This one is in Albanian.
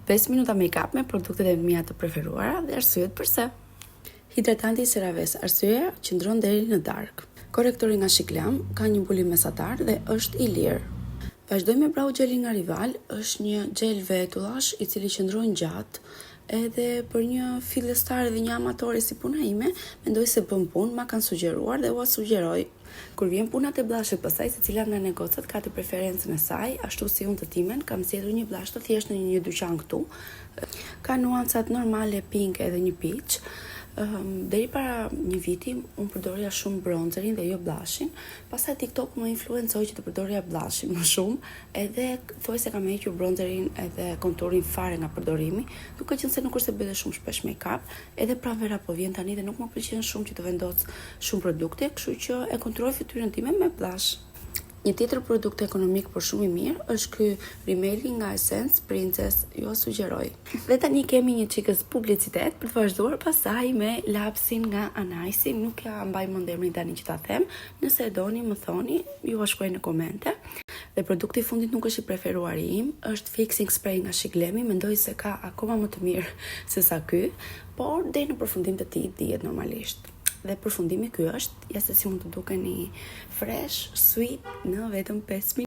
5 minuta make-up me produktet e mia të preferuara dhe arsyet përse. Hidratanti i CeraVe, arsyeja qëndron deri në darkë. Korrektori nga Sheglam ka një mbulim mesatar dhe është i lirë. Vazhdoj me brow gelin nga Rival, është një gel vetullash i cili qëndron gjatë, edhe për një fillestar dhe një amatore si puna ime, mendoj se bën punë, ma kanë sugjeruar dhe ua sugjeroj. Kur vjen puna te blushit pastaj, secila nga negocat ka të preferencën e saj, ashtu si unë të timen, kam zgjedhur një blush të thjeshtë në një dyqan këtu. Ka nuancat normale pink edhe një peach. Deri para një viti unë përdorja shumë bronzerin dhe jo blushin. Pastaj TikTok më influencoi që të përdorja blushin më shumë, edhe thuaj se kam hequr bronzerin edhe konturin fare nga përdorimi, duke qenë se nuk është se bëj shumë shpesh make-up, edhe pranvera po vjen tani dhe nuk më pëlqen shumë që të vendos shumë produkte, kështu që e kontrolloj fytyrën time me blush. Një tjetër produkt ekonomik por shumë i mirë është ky rimeli nga Essence Princess, ju sugjeroj. Dhe tani kemi një çikës publicitet për të vazhduar pasaj me lapsin nga Anaisi, nuk ja mbaj mend emrin tani që ta them. Nëse e doni, më thoni, ju a shkruaj në komente. Dhe produkti i fundit nuk është i preferuari im, është fixing spray nga Sheglami, mendoj se ka akoma më të mirë se sa ky, por deri në përfundim të tij dihet normalisht. Dhe përfundimi ky është, ja se si mund të dukeni fresh, sweet në vetëm 5 minuta.